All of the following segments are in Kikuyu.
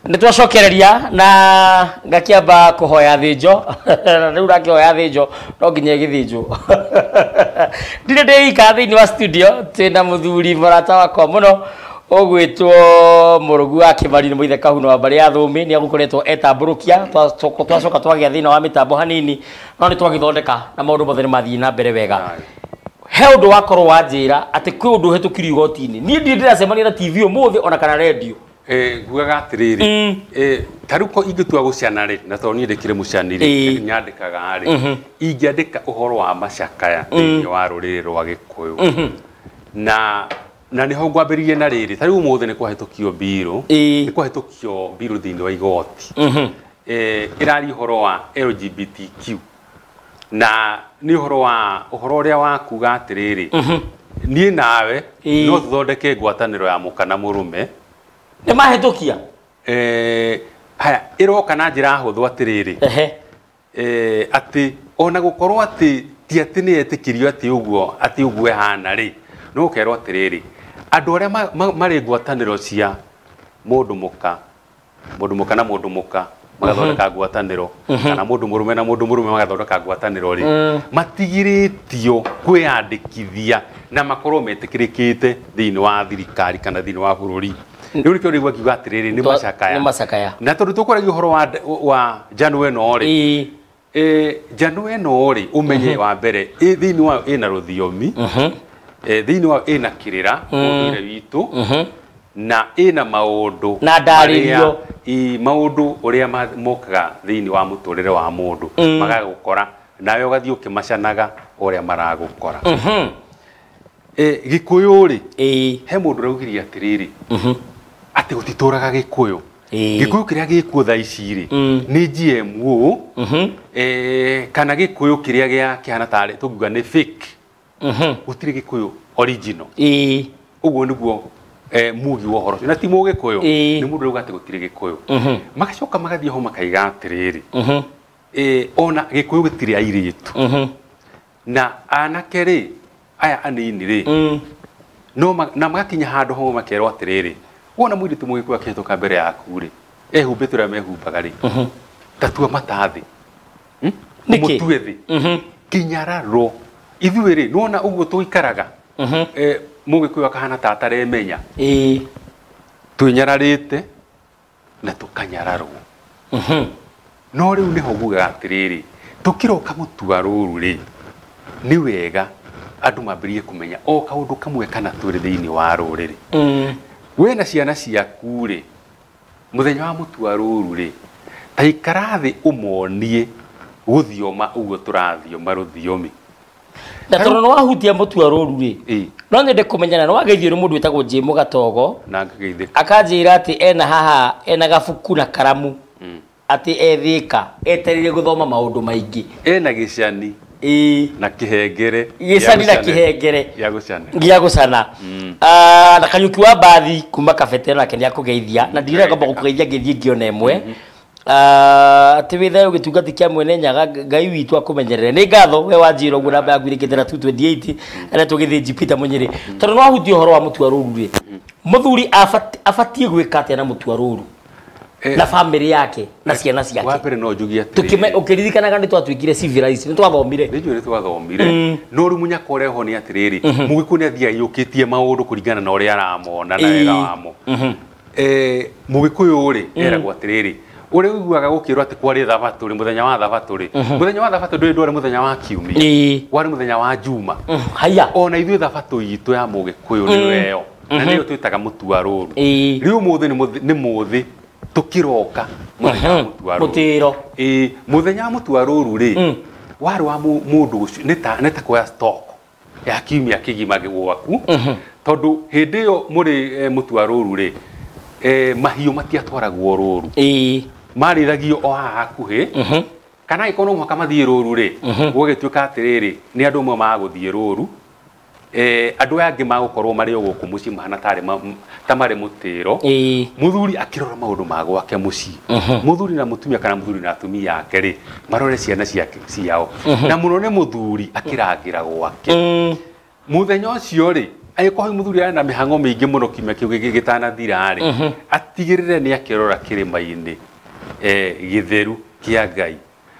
Nĩ twacokereria na ngakĩamba kũhoya thĩnjo. Rĩu rakĩhoya thĩnjo no nginya ĩgĩthĩnjwo. Ndirĩ ndĩika thĩinĩ wa studio, twĩna mũthuri mũrata wakwa mũno ũgwĩtwo Mũrũgu wa Kĩmari, nĩ mũithe Kahuno wa mbarĩ ya Thũmĩ. Nĩ agũkoretwo etambũrũkia, twacoka twagĩa thĩna wa mĩtambo hanini, no nĩ twagĩthondeka na maũndũ mothe nĩ mathiĩ na mbere wega. He ũndũ wakorwo wanjĩra atĩ kwĩ ũndũ ũhetũkirio igoti-inĩ. Niĩ ndirĩ ndĩracemania na TV ũmũthĩ ona kana rendio. Ngugaga atĩrĩrĩ, ta rĩu ko ingĩtua gũcana rĩ, na tondũ niĩ ndĩkĩrĩ mũcani rĩ, nyandĩkaga rĩ, ingĩandĩka ũhoro wa macakaya thĩinĩ wa rũrĩrĩ rwa Gĩkũyũ, na nĩho ngwambĩrĩria na rĩrĩ, ta rĩu ũmũthĩ nĩ kwahĩtũkio mbirũ, nĩ kwahĩtũkio mbirũ thĩinĩ wa igoti, ĩraria ũhoro wa LGBTQ, na nĩ ũhoro wa ũhoro ũrĩa wa kuga atĩrĩrĩ, niĩ nawe no tũthondeke ngwatanĩro ya mũka na mũrũme. Nĩ mahĩtũkia? Haya, ĩroka na njĩra hũthũ atĩrĩrĩ, atĩ ona gũkorwo atĩ ti atĩ nĩ etĩkirio atĩ ũguo ĩhana rĩ, no ũkerwo atĩrĩrĩ, andũ arĩa marĩ ngwatanĩro cia mũndũ mũka na mũndũ mũka magathondeka ngwatanĩro, kana mũndũ mũrũme na mũndũ mũrũme magathondeka ngwatanĩro rĩ, matigirĩtio kwĩyandĩkithia na makorwo metĩkĩrĩkĩte thĩinĩ wa thirikari kana thĩinĩ wa bũrũri. Rĩu nĩkĩo rĩu akiuga atĩrĩrĩ, nĩ macakaya. Nĩ macakaya. Na tondũ tũkwaragia ũhoro wa njano ĩno rĩ, njano ĩno rĩ, ũmenye wa mbere thĩinĩ wayo ĩna rũthiomi, thĩinĩ wayo ĩna kĩrĩra ũndũire witũ, na ĩna maũndũ na ndarĩrio, maũndũ ũrĩa mokaga thĩinĩ wa mũtũrĩre wa mũndũ magagũkora, nawe ũgathiĩ ũkĩmacanaga ũrĩa maragũkora. Gĩkũyũ rĩ, he mũndũ ũraugirie atĩrĩrĩ, atĩ gũtitũraga Gĩkũyũ. Gĩkũyũ kĩrĩa gĩkuo thaa ici rĩ, nĩ GMO, kana Gĩkũyũ kĩrĩa gĩa kĩhana tarĩ tũngiuga nĩ fake. Gũtirĩ Gĩkũyũ original. Ũguo nĩguo mugi wa ũhoro ũcio, na ti Mũgĩkũyũ, nĩ mũndũ ũrauga atĩ gũtirĩ Gĩkũyũ. Magacoka magathiĩ ho makaiga atĩrĩrĩ, ona Gĩkũyũ gĩtirĩ airĩtu. Na anake rĩ, aya anini rĩ, no na magakinya handũ hamwe makerwo atĩrĩrĩ, wona mũirĩtu Mũgĩkũyũ akĩhĩtũka mbere yaku rĩ, ehumbĩte ũrĩa mehumbaga rĩ, ta tua mata thĩ, mũtue thĩ, kĩnyararo. Ithuĩ rĩ, nĩwona ũguo tũikaraga, Mũgĩkũyũ akahana ta ataremenya, twĩnyararĩte na tũkanyararwo. No rĩu nĩho ngugaga atĩrĩrĩ, tũkĩroka mũtua rũru rĩ, nĩ wega andũ mambĩrĩrie kũmenya o kaũndũ kamwe kana twĩrĩ thĩinĩ wa rũrĩrĩ. We na ciana ciaku rĩ, mũthenya wa mũtua rũru rĩ, ta ikara thĩ ũmonie gũthioma ũguo tũrathioma rũthiomi. Na tondũ nĩ wahutia mũtua rũru rĩ, no nyende kũmenyana nĩ wageithio nĩ mũndũ wĩtagwo J Mũgatogo, na ngageithĩka, akanjĩra atĩ ena haha ena gabuku na karamu, atĩ ethĩka etereire gũthoma maũndũ maingĩ, ena gĩcani na kĩhengere, gĩcani na kĩhengere gĩa gũcana, na Kanyuki wa Mbathi kuma Kabete nake nĩ akũgeithia, na ndirenda kwamba gũkũgeithia ngĩthiĩ ngĩona ĩmwe. Atĩ wĩ thayũ gĩtungati kĩa Mwene Nyaga, Ngai witũ akũmenyerere. Nĩ ngatho we wanjĩra ũguo, namba yaku ĩrĩkĩte na 228, aretwo Gĩthĩnji Peter Mũnyĩrĩ. Tondũ nĩ wahutia ũhoro wa mũtua rũru rĩ, mũthuri abatiĩ gwĩka atĩa na mũtua rũru na famĩlĩ yake na ciana ciake? Wa mbere no njugie atĩrĩrĩ, ũkĩririkanaga nĩ twatuĩkire civilized, nĩ twathomire, nĩ njũĩ nĩ twathomire, no rĩu mũnyaka ũrĩa ho nĩ atĩrĩrĩ, Mũgĩkũyũ nĩ athiaga aiyũkĩtie maũndũ kũringana na ũrĩa aramona na wega wamo. Mũgĩkũyũ rĩ, eragwo atĩrĩrĩ, ũrĩa ũiguaga gũkĩrwo atĩ kwarĩ thabatũ rĩ, mũthenya wa thabatũ rĩ, mũthenya wa thabatũ ndũrĩ ndwarĩ mũthenya wa kiumia, warĩ mũthenya wa Juma. Haya, ona ithuĩ thabatũ itũ ya Mũgĩkũyũ nĩyo ĩyo, na nĩyo twĩtaga mũtua rũru. Rĩu ũmũthĩ nĩ mũthĩ tũkĩroka mũthenya wa mũtua rũru. Mũtĩro. Mũthenya wa mũtua rũru rĩ, warĩ wa mũndũ ũcio nĩ ta kuoya stock ya kiumia kĩgima gwaku, tondũ hĩndĩ ĩyo mũrĩ mũtua rũru rĩ, mahiũ matiatwaragwo rũru, marĩithagio o haha hakuhĩ, kana angĩkorwo no mũhaka mathiĩ rũru rĩ, gũgĩtuĩka atĩrĩrĩ, nĩ andũ amwe magũthiĩ rũru, andũ aya angĩ magũkorwo marĩ o gũkũ mũciĩ mahana tarĩ ta marĩ mũtĩro. Mũthuri akĩrora maũndũ ma gwake mũciĩ, mũthuri na mũtumia kana mũthuri na atumia ake rĩ, marore ciana ciake ciao, na mũno nĩ mũthuri akĩrangĩra gwake. Mũthenya ũcio rĩ, Angĩkorwo mũthuri arĩ na mĩhang'o mĩingĩ mũno kiumia kĩu gĩtanathira rĩ, atigĩrĩre nĩ akĩrora kĩrĩma-inĩ gĩtheru kĩa Ngai.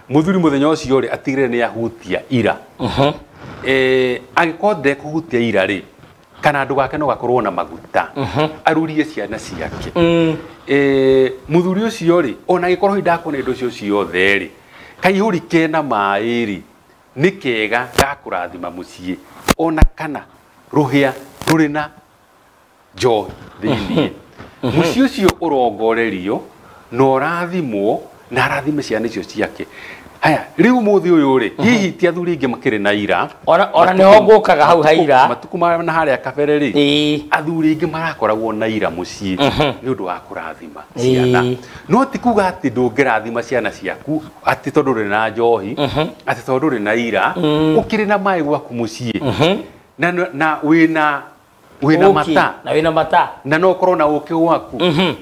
Mũthuri mũthenya ũcio rĩ, atigĩrĩre nĩ ahutia ira. Angĩkorwo ndekũhutia ira rĩ, kana andũ gake no gakorwo na maguta, arurie ciana ciake. Mũthuri ũcio rĩ, ona angĩkorwo ndakuona indo icio ciothe rĩ, kaihũri kena maĩ rĩ, nĩ kega ga kũrathima mũciĩ, ona kana rũhĩa rũrĩ na njohi thĩiniĩ. Mũciĩ ũcio ũrongorerio na ũrathimwo na arathime ciana icio ciake. Haya, rĩu ũmũthĩ ũyũ rĩ, hihi ti athuri aingĩ makĩrĩ na ira. Ona nĩho ngũkaga hau ha ira. Matukũ ma na harĩa kabere rĩ, athuri aingĩ marakoragwo na ira mũciĩ nĩ ũndũ wa kũrathima ciana. No ti kuga atĩ ndũngĩrathima ciana ciaku atĩ tondũ ũrĩ na njohi, atĩ tondũ ũrĩ na ira, ũkĩrĩ na maĩ gwaku mũciĩ. Na wĩna mata. Na wĩna mata. Na no ũkorwo na ũkĩ gwaku.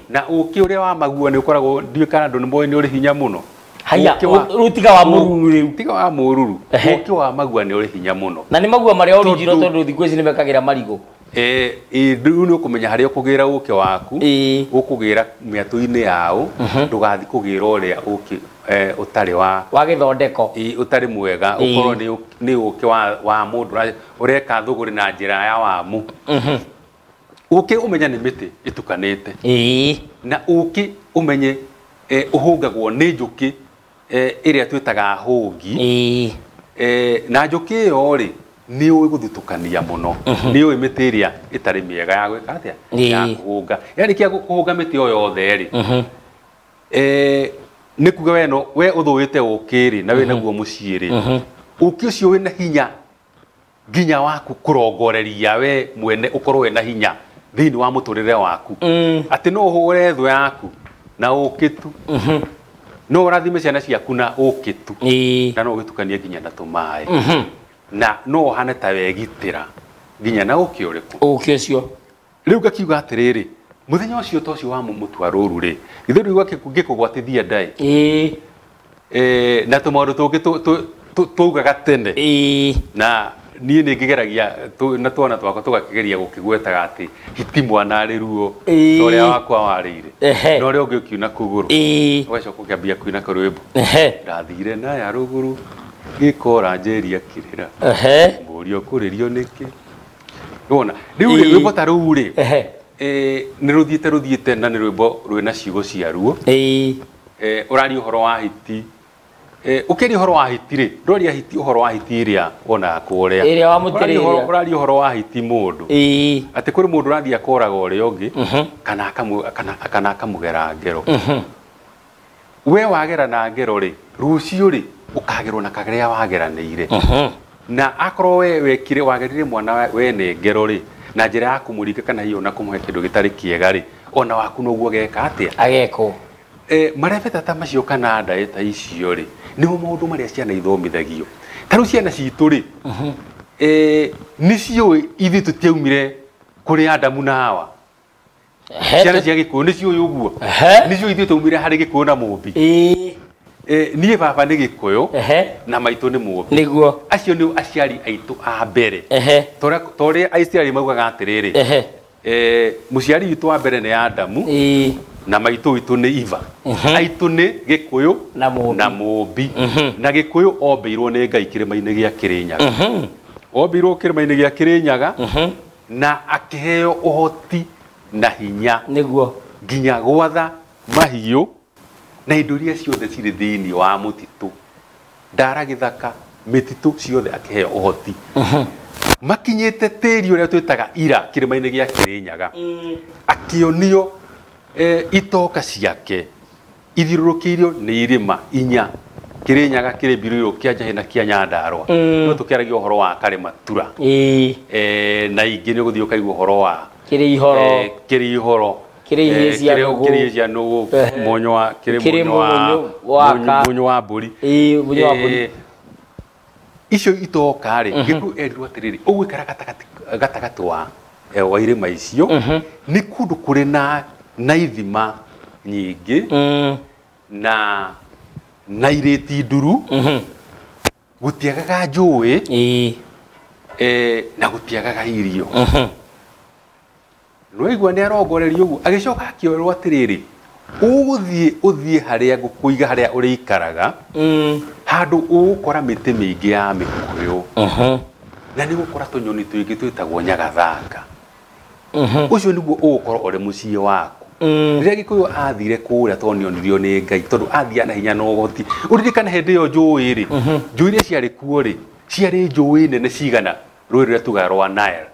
Na ũkĩ ũrĩa wa magua nĩ ũkoragwo, ndiũĩ kana andũ nĩ moĩ nĩ ũrĩ hinya mũno. Haya, rĩu tiga wa mũruru rĩu. Tiga wa mũruru. Ũkĩ wa magua nĩ ũrĩ hinya mũno. Na nĩ magua marĩa original tondũ thikũ ici nĩ mekagĩra marigũ. Rĩu nĩ ũkũmenya harĩa ũkũgĩra ũkĩ waku, ũkũgĩra mĩatũ-inĩ yao, ndũgathiĩ kũgĩra ũrĩa ũkĩ ũtarĩ wa gĩthondeko. Ũtarĩ mwega, ũkorwo nĩ ũkĩ wa mũndũ ũreka thũgũrĩ na njĩra ya wamu. Ũkĩ ũmenye nĩ mĩtĩ ĩtukanĩte. Na ũkĩ ũmenye ũhũngagwo nĩ njũkĩ ĩrĩa twĩtaga hũngi. Na njũkĩ ĩyo rĩ, nĩ ũĩ gũthutũkania mũno, nĩ ũĩ mĩtĩ ĩrĩa ĩtarĩ mĩega ya gwĩka atĩa, ya kũhũnga. Yarĩkia kũhũnga mĩtĩ ĩyo yothe rĩ, nĩ kuga we no we ũthũĩte ũkĩ rĩ, na wĩ naguo mũciĩ rĩ, ũkĩ ũcio wĩna hinya nginya waku kũrongoreria we mwene ũkorwo wĩna hinya thĩinĩ wa mũtũrĩre waku, atĩ no ũhũre thũ yaku na ũkĩ tu, no ũrathime ciana ciaku na ũkĩ tu, na no ũgĩtukanie nginya na tũmaĩ, na no ũhane ta wegitĩra nginya na ũkĩ ũrĩkũ, ũkĩ ũcio. Rĩu ngakiuga atĩrĩrĩ, mũthenya ũcio ta ũcio wa mũtua rũru rĩ, githĩ rĩu ngĩkũgwatithia ndaĩ na tũmaũndũ tũngĩ twaugaga tene, na niĩ nĩ ngĩgeragia na twana twakwa tũgakĩgeria gũkĩgwetaga atĩ hiti mwana arĩ ruo ta ũrĩa wakwa warĩire, na ũrĩa ũngĩ ũkiuna kũgũrũ, ũgacoka ũkĩambia kuina karwĩmbo, ndathire na ya rũgũrũ gĩkora njĩria kĩrĩra, mũriũ kũrĩrio nĩkĩ. Nĩwona rĩu rĩ, rwĩmbo ta rũu rĩ, nĩ rũthiĩte na nĩ rwĩmbo rwĩna ciugo ciaruo. Ũraria ũhoro wa hiti. Ũkĩaria ũhoro wa hiti rĩ, ndũraria hiti ũhoro wa hiti ĩrĩa wonaga kũrĩa. Ĩrĩa wamũtĩrĩria. Ũraria ũhoro wa hiti mũndũ. Atĩ kũrĩ mũndũ ũrathiĩ akoraga ũrĩa ũngĩ, kana akamũgera ngero. We wagera na ngero rĩ, rũciũ rĩ, ũkagerwo na karĩa wageranĩire. Na akorwo we wekire wagerire mwana wene ngero rĩ, na njĩra ya kũmũringa kana hihi ona kũmũhe kĩndũ gĩtarĩ kĩega rĩ, ona waku noguo geka atĩa? Agekwo. Marebeta ta macio kana ndaĩ ta icio rĩ, nĩmo maũndũ marĩa ciana ithomithagio. Ta rĩu ciana citũ rĩ, nĩ ciũĩ ithuĩ tũtiaumire kũrĩ Adamu na Hawa. Ciana cia Gĩkũyũ nĩ ciũĩ ũguo. Nĩ ciũĩ ithuĩ twaumire harĩ Gĩkũyũ na Mũmbi. Niĩ baba nĩ Gĩkũyũ na maitũ nĩ Mũmbi. Nĩguo. Acio nĩo aciari aitũ a mbere. Ta ũrĩa Aisiraeli maugaga atĩrĩrĩ, mũciari witũ wa mbere nĩ Adamu, na maitũ witũ nĩ Eva. Aitũ nĩ Gĩkũyũ na Mũmbi. Na Gĩkũyũ ombĩirwo nĩ Ngai kĩrĩma-inĩ gĩa Kĩrĩnyaga. Ombĩirwo kĩrĩma-inĩ gĩa Kĩrĩnyaga na akĩheo ũhoti na hinya. Nĩguo. Nginya gwatha mahiũ na indo iria ciothe cirĩ thĩinĩ wa mũtitũ, ndara gĩthaka, mĩtitũ ciothe akĩheo ũhoti. Makinyĩte tĩri ũrĩa twĩtaga ira kĩrĩma-inĩ gĩa Kĩrĩnyaga, akĩonio itoka ciake ithiũrũrũkĩirio nĩ irĩma inya, Kĩrĩnyaga, kĩrĩ Mbirũirũ, kĩa Njahĩ na kĩa Nyandarũa. No tũkĩaragia ũhoro wa Karĩmatura, na ingĩ nĩ ũgũthiĩ ũkaigua ũhoro wa Kĩrĩ Ihoro, Kĩrĩ Ihoro, Kĩrĩ ihĩĩ cia nũgũ, kĩrĩ cia nũgũ, mũnyũ wa kĩrĩ mũnyũ wa mbũri, mũnyũ wa mbũri. Icio itoka rĩ, Gĩkũyũ erirwo atĩrĩrĩ, ũgũikara gatagatĩ wa irĩma icio, nĩ kũndũ kũrĩ na ithima nyingĩ na irĩti nduru, gũtiagaga njũĩ, na gũtiagaga irio. Nĩwaigua nĩ arongorerio ũguo agĩcoka akĩorwo atĩrĩrĩ ũgũthiĩ ũthiĩ harĩa ngũkũiga harĩa ũrĩikaraga handũ ũgũkora mĩtĩ mĩingĩ ya mĩkũyũ na nĩ ũgũkora tũnyoni tũingĩ twĩtagwo nyagathanga ũcio nĩguo ũgũkorwo ũrĩ mũciĩ waku. Rĩrĩa Gĩkũyũ athire kũrĩa tondũ nĩonirio nĩ Ngai tondũ athiaga na hinya na ũhoti ũririkane hĩndĩ ĩyo njũĩ rĩ njũĩ iria ciarĩ kuo rĩ ciarĩ njũĩ nene cigana rũĩ rũrĩa tugaga rwa Nile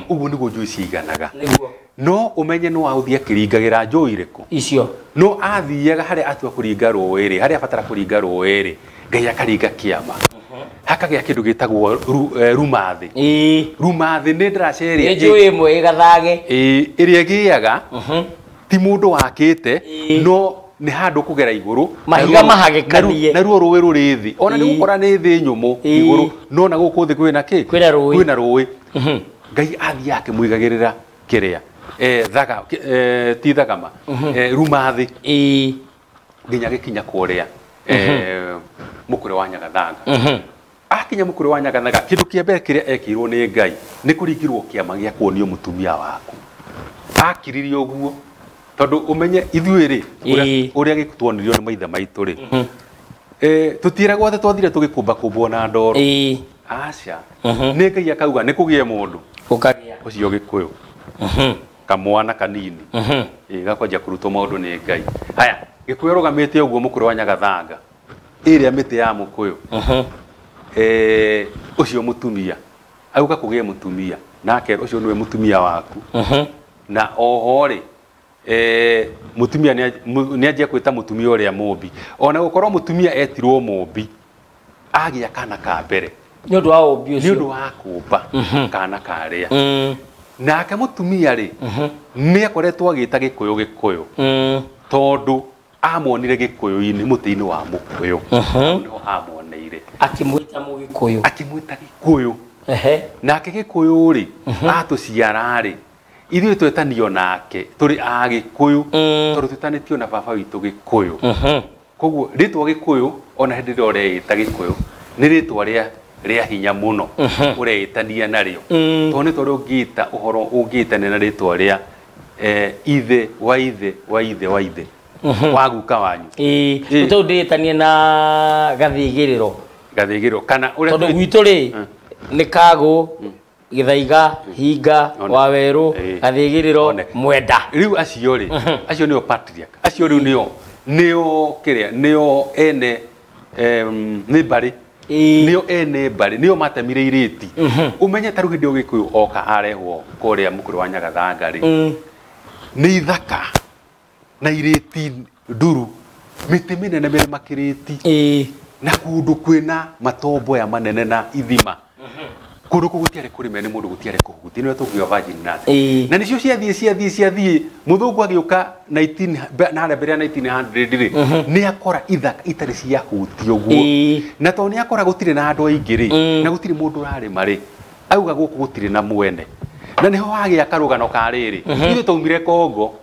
ũguo nĩguo njũĩ ciganaga no ũmenye no agũthiĩ akĩringagĩra njũĩ irĩkũ icio no athiaga harĩa atua kũringa rũĩ rĩ harĩa abatara kũringa rũĩ rĩ Ngai akaringa kĩama hakagĩa kĩndũ gĩtagwo rumathĩ. Rumathĩ nĩ ndaraca ĩrĩa nĩ njũĩ ĩmwe ĩgathage ĩrĩa ĩgĩaga ti mũndũ wakĩte no nĩ handũ kũgera igũrũ mahiga mahagĩkanie naruo rũĩ rũrĩ thĩ ona nĩ gũkora nĩ thĩ nyũmũ igũrũ no na gũkũ thĩ kwĩna kĩ kwĩna rũĩ. Ngai athiaga akĩmũigagĩrĩra kĩrĩa thaga ti thagama rumathĩ nginya gĩkinya kũrĩa mũkũrĩ wa Nyagathanga. Akinya mũkũrĩ wa Nyagathanga kĩndũ kĩa mbere kĩrĩa ekĩirwo nĩ Ngai nĩ kũringirwo kĩama gĩa kuonio mũtumia waku. Akiririe ũguo tondũ ũmenye ithuĩ rĩ ũrĩa gĩtuonirio nĩ maithe maitũ rĩ tũtiĩragwo atĩ twathire tũgĩkũmbakũmbwo na ndoro. Aca nĩ Ngai akauga nĩ kũgĩe mũndũ ũcio Gĩkũyũ kamwana kanini gakwanjia kũrutwo maũndũ nĩ Ngai. Haya Gĩkũyũ arũgamĩte ũguo mũkũrĩ wa Nyagathanga ĩrĩa mĩtĩ ya mũkũyũ ũcio mũtumia auga kũgĩe mũtumia nake ũcio nĩwe mũtumia waku na oho rĩ mũtumia nĩ anjia kwĩta mũtumia ũrĩa mũmbi ona gũkorwo mũtumia etirwo mũmbi agĩa kana ka mbere nĩ ũndũ wa ũmbi ũcio nĩ ũndũ wa kũmba kana karĩa nake mũtumia rĩ nĩ akoretwo agĩta Gĩkũyũ Gĩkũyũ tondũ amuonire Gĩkũyũ-inĩ mũtĩ-inĩ wa mũkũyũ nĩho amuoneire akĩmwĩta Mũgĩkũyũ akĩmwĩta Gĩkũyũ. Nake Gĩkũyũ rĩ atũciara rĩ ithuĩ twetanio nake tũrĩ a Gĩkũyũ tondũ twĩtanĩtio na baba witũ Gĩkũyũ. Koguo rĩtwa Gĩkũyũ ona hĩndĩ ĩrĩa ũreĩta Gĩkũyũ nĩ rĩtwa rĩa hinya mũno ũreĩtania narĩo tondũ nĩ tondũ ũngĩta ũhoro ũngĩtania na rĩtwa rĩa ithe wa ithe wa ithe wa ithe wa guka wanyu tondũ ndĩtanie na gathigĩrĩro gathigĩrĩro kana ũrĩa tondũ gwitũ rĩ nĩ Kagũ Gĩthaiga Hinga Wawerũ Gathigĩrĩro Mwenda. Rĩu acio rĩ acio nĩo patriarch acio rĩu nĩo nĩo kĩrĩa nĩo ene nĩ mbarĩ nĩo ene mbarĩ nĩo matemire irĩti. Ũmenye ta rĩu hĩndĩ ĩyo Gĩkũyũ oka arehwo kũrĩa mũkũrũ wa Nyagathanga rĩ nĩ ithaka na irĩti nduru mĩtĩ mĩnene mĩrĩ makĩrĩti na kũndũ kwĩna matomboya manene na ithima kũndũ kũu gũtiarĩ kũrĩme nĩ mũndũ gũtiarĩ kũhutia nĩwe tũkiuga virgin nut na nĩcio ciathiĩ ciathiĩ ciathiĩ mũthũngũ agĩũka 19 na harĩa mbere ya 1900 rĩ nĩ akora ithaka itarĩ ciahutio ũguo na tondũ nĩ akora gũtirĩ na andũ aingĩ rĩ na gũtirĩ mũndũ ũrarĩma rĩ auga gũkũ gũtirĩ na mwene na nĩho wagĩa karũgano ka rĩrĩ ithuĩ twaumire Kongo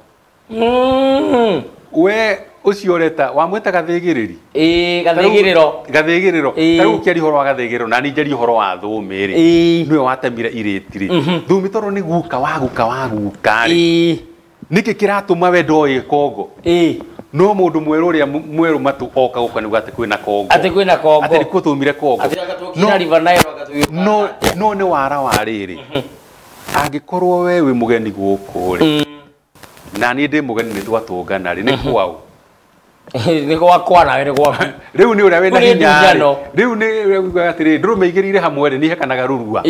we ũcio ũreta wamwĩta gathĩgĩrĩri gathĩgĩrĩro gathĩgĩrĩro ta rĩu ũkĩaria ũhoro wa gathĩgĩrĩro na niĩ njarie ũhoro wa thũmĩ rĩ nĩwe watemire irĩti rĩ thũmĩ tondũ nĩ guka wa guka wa guka rĩ nĩkĩ kĩratũma we ndoĩ Kongo no mũndũ mwerũ ũrĩa mwerũ matũ oka gũka nĩguo atĩ kwĩna Kongo atĩ kwĩna Kongo atĩ nĩkuo twaumire Kongo no nĩ wara wa rĩrĩ angĩkorwo we wĩ mũgeni gũkũ rĩ na niĩ ndĩ mũgeni nĩ twatũngana rĩ nĩ kwaũ nĩ gwakwa nawe nĩ gwaku rĩu nĩ ũrĩa wĩna hinya rĩu nĩ ũrĩa atĩrĩ ndũrũme igĩrĩ hamwe rĩ nĩ ihekanaga rũrua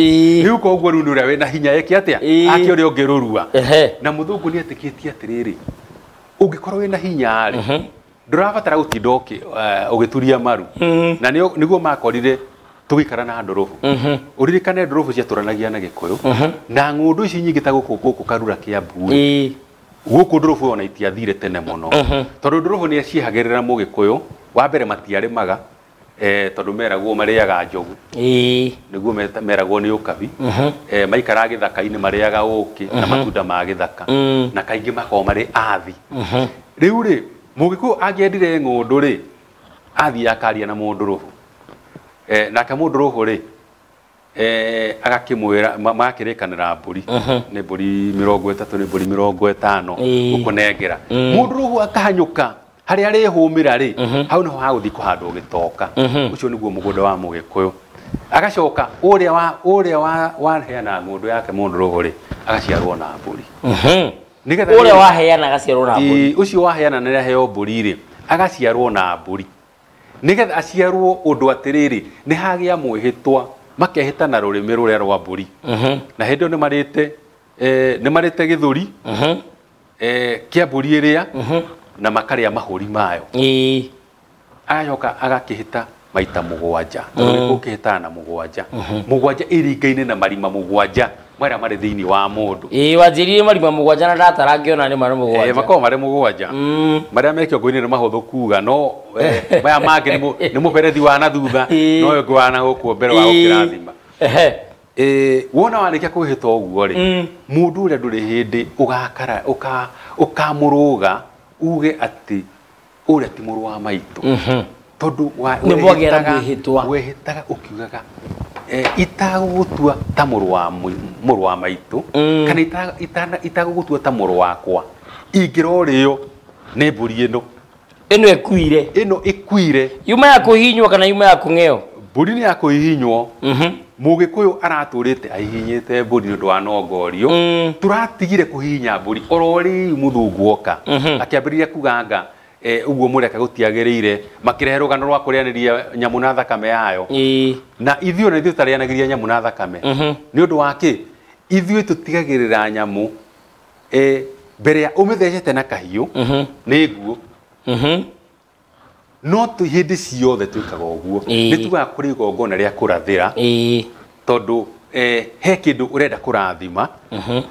rĩu koguo rĩu nĩ ũrĩa wĩna hinya eke atĩa ake ũrĩa ũngĩ rũrua na mũthũngũ nĩ etĩkĩtie atĩrĩrĩ ũngĩkorwo wĩna hinya rĩ ndũrabatara gũtinda ũgĩturia maru na nĩguo makorire tũgĩikara na ndũrũbũ ũririkane ndũrũbũ ciatũranagia na Gĩkũyũ na ng'ũndũ ici nyingĩ ta gũkũ gũkũ Karura Kĩambu rĩ gũkũ ndũrũbũ ona itiathire tene mũno tondũ ndũrũbũ nĩ ciehagĩrĩra mũgĩkũyũ wa mbere matiarĩmaga tondũ meragwo marĩaga njogu nĩguo meragwo nĩ ũkabi maikaraga gĩthaka-inĩ marĩaga ũkĩ na matunda ma gĩthaka na kaingĩ makoragwo marĩ athi. Rĩu rĩ mũgĩkũyũ angĩendire ng'ũndũ rĩ athiĩ akaria na mũndũrũbũ nake mũndũrũbũ rĩ Agakĩmwĩra magakĩrĩkanĩra mbũri nĩ mbũri 30 nĩ mbũri 50 gũkũnengera mũndũ rũhũ akahanyũka harĩa arĩhũmĩra rĩ hau nĩho hagũthiĩ kũhandwo gĩtoka ũcio nĩguo mũgũnda wa mũgĩkũyũ agacoka ũrĩa waheana ng'ũndũ yake mũndũ rũhũ rĩ agaciarwo na mbũri nĩgetha ũrĩa waheana agaciarwo na mbũri ũcio waheana nĩ aheo mbũri rĩ agaciarwo na mbũri nĩgetha aciarwo ũndũ atĩrĩrĩ nĩ hagĩa mwĩhĩtwa makehĩta na rũrĩmĩ rũrĩa rwa mbũri na hĩndĩ ĩyo nĩ marĩte gĩthũri kĩa mbũri ĩrĩa na makarĩa mahũri mayo agacoka agakĩhĩta maita mũgwanja tondũ gĩkũhĩtana na mũgwanja mũgwanja ĩringaine na marima mũgwanja marĩa marĩ thĩinĩ wa mũndũ wanjĩrire marima mũgwanja na ndatara ngĩona nĩ marĩ mũgwanja makoragwo marĩ mũgwanja marĩa me kĩongo-inĩ nĩ mahũthũ kuga no maya mangĩ nĩ mũberethi wa na thutha no ũyũ ũngĩ wa na gũkũ mbere wa gũkĩrathima wona warĩkia kwĩhĩta ũguo rĩ mũndũ ũrĩa ndũrĩ hĩndĩ ũgakara ũkamũrũga uge atĩ ũrĩa ti mũrũ wa maitũ tondũ wehĩtaga ũkiugaga itagũgũtua ta mũrũ wa maitũ kana itagũgũtua ta mũrũ wakwa ingĩrorĩo nĩ mbũri ĩno ĩkuire ĩno ĩkuire yuma ya kũhihinywo kana yuma ya kũng'eo mbũri nĩ ya kũhihinywo mũgĩkũyũ aratũrĩte ahihinyĩte mbũri nĩ ũndũ wa nongorio tũratigire kũhihinya mbũri oro rĩu mũthũngũ oka akĩambĩrĩria kuganga ũguo mũreka gũtiagĩrĩire makĩrehe rũgano rwa kũrĩanĩria nyamũ na thakame yayo na ithuĩ ona ithuĩ tũtarĩanagĩria nyamũ na thakame nĩ ũndũ wa kĩ ithuĩ tũtigagĩrĩra nyamũ mbere ya ũmĩthecete na kahiũ nĩ nguo no hĩndĩ ciothe twĩkaga ũguo nĩ tugaga kũrĩ igongona rĩa kũrathĩra tondũ he kĩndũ ũrenda kũrathima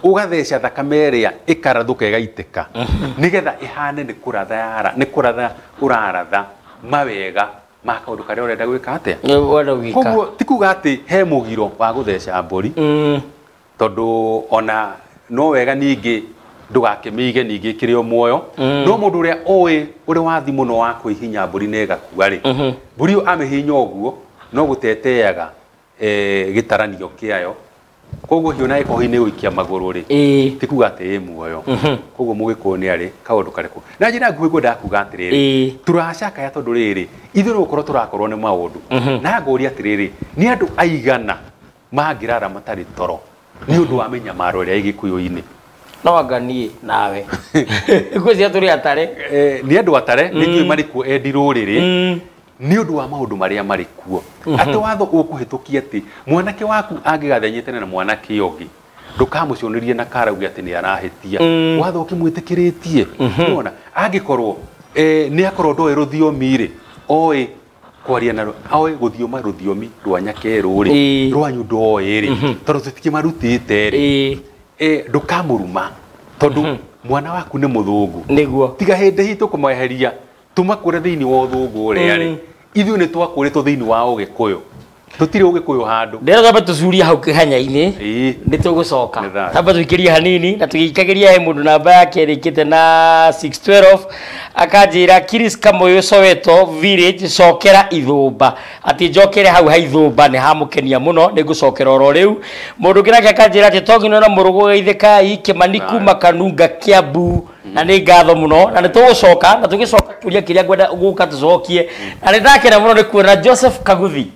ũgatheca thakame ĩrĩa ĩkarathũka ĩgaitĩka nĩgetha ĩhane nĩ kũratha yara nĩ kũratha ũraratha mawega ma kaũndũ karĩa ũrenda gwĩka atĩa koguo ti kuga atĩ he mũgiro wa gũtheca mbũri tondũ ona no wega ningĩ ndũgakĩmĩige ningĩ ĩkĩrĩ o muoyo no mũndũ ũrĩa ũĩ ũrĩ wathi mũno wa kwĩhinya mbũri na ĩgakua rĩ mbũri ĩyo amĩhinya ũguo no gũteteaga gĩtaranio kĩayo koguo hiũ na ĩkorwo nĩ gũikia magũrũ rĩ ti kuga atĩ ĩ muoyo koguo mũgĩkũyũ nĩ arĩ kaũndũ karĩkũ na njĩra nguhĩ ngwendaga kuga atĩrĩrĩ tũracakaya tondũ rĩrĩ ithuĩ nĩ gũkorwo tũrakorwo nĩ maũndũ na ngũria atĩrĩrĩ nĩ andũ aigana mangĩrara matarĩ toro nĩ ũndũ wa mĩnyamaro ĩrĩa ĩ gĩkũyũ-inĩ no anga niĩ nawe ngwĩciria tũrĩ atare nĩ andũ atare nĩ njũĩ marĩ kuo endi rũrĩrĩ nĩ ũndũ wa maũndũ marĩa marĩ kuo atĩ watho ũkũhĩtũkia atĩ mwanake waku angĩgathenyetene na mwanake ũngĩ ndũkamũconĩrie na kara uge atĩ nĩ arahĩtia watho ũkĩmwĩtĩkĩrĩtie nĩwona angĩkorwo nĩ akorwo ndoĩ rũthiomi rĩ oĩ kwaria na oĩ gũthioma rũthiomi rwa nyakerũ rĩ rwanyu ndoĩ rĩ tondũ tũtikĩmarutĩte rĩ ndũkamũruma tondũ mwana waku nĩ mũthũngũ nĩguo tiga hĩndĩ hitũ kũmweheria tumakũre thĩinĩ wa ũthũngũ ũrĩa rĩ ithuĩ nĩ twakũrĩtwo thĩinĩ wa ũgĩkũyũ tũtirĩ ũgĩkũyũ handũ ndĩrenda twambe tũcurie hau kĩhanya-inĩ nĩ tũgũcoka twambe tũikĩrie hanini na tũgĩikagĩria he mũndũ namba yake ĩrĩkĩte na 612 akanjĩra Chris Kamoyo Soweto village cokera ithũmba atĩ njokere hau ha ithũmba nĩ hamũkenia mũno nĩ ngũcokera oro rĩu mũndũ ũngĩ nake akanjĩra atĩ tongino na mũrũgũ geithĩkai Kĩmani kuma Kanunga Kiambu na nĩ ngatho mũno na nĩ tũgũcoka na tũgĩcoka kĩũria kĩrĩa ngwenda gũka tũcokie na nĩ ndakena mũno nĩ kuona Joseph Kaguthi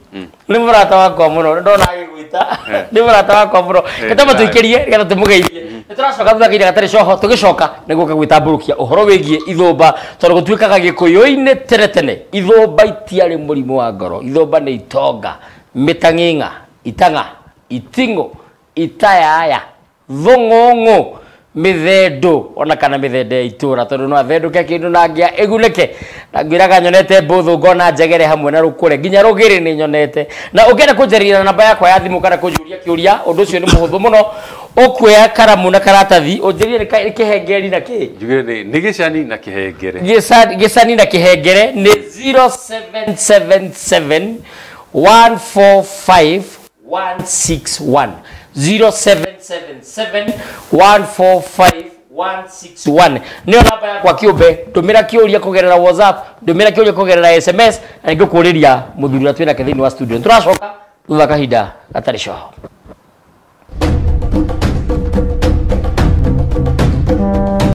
nĩ mũrata wakwa mũno nĩ ndona agĩgwĩta nĩ mũrata wakwa mũno nĩtamba tũikĩrie nĩgetha tũmũgeithie nĩ tũracoka thutha kahinda gatarĩ coho tũgĩcoka nĩ gũka gwĩtambũrũkia ũhoro wĩgiĩ ithũmba tondũ gũtuĩkaga gĩkũyũ-inĩ tene tene ithũmba itiarĩ mũrimũ wa ngoro ithũmba nĩ itonga mĩtang'ing'a itang'a iting'ũ itayaya thũng'ũng'ũ mĩthendũ ona kana mĩthende ya itũra tondũ no athendũke kĩndũ na ngĩa ĩgunĩke na ngwĩraga nyonete mbũthũ ngona njegere hamwe na rũkũre nginya rũgĩrĩ nĩ nyonete na ũngĩenda kũnjarĩria na namba yakwa ya thimũ kana kũnjũria kĩũria ũndũ ũcio nĩ mũhũthũ mũno ũkuoya karamu na karatathi ũnjĩrie nĩ kĩhengeri na kĩ njugire nĩ gĩcani na kĩhengere gĩcani na kĩhengere nĩ 0777 145 161 0777 145 161 nĩyo namba yakwa kĩũmbe ndũmĩra kĩũria kũgerera WhatsApp ndũmĩra kĩũria kũgerera SMS na nĩngũkũrĩria mũthuri ũrĩa twĩnake thĩinĩ wa studio nĩtũracoka Thutha kahinda gatarĩ coho.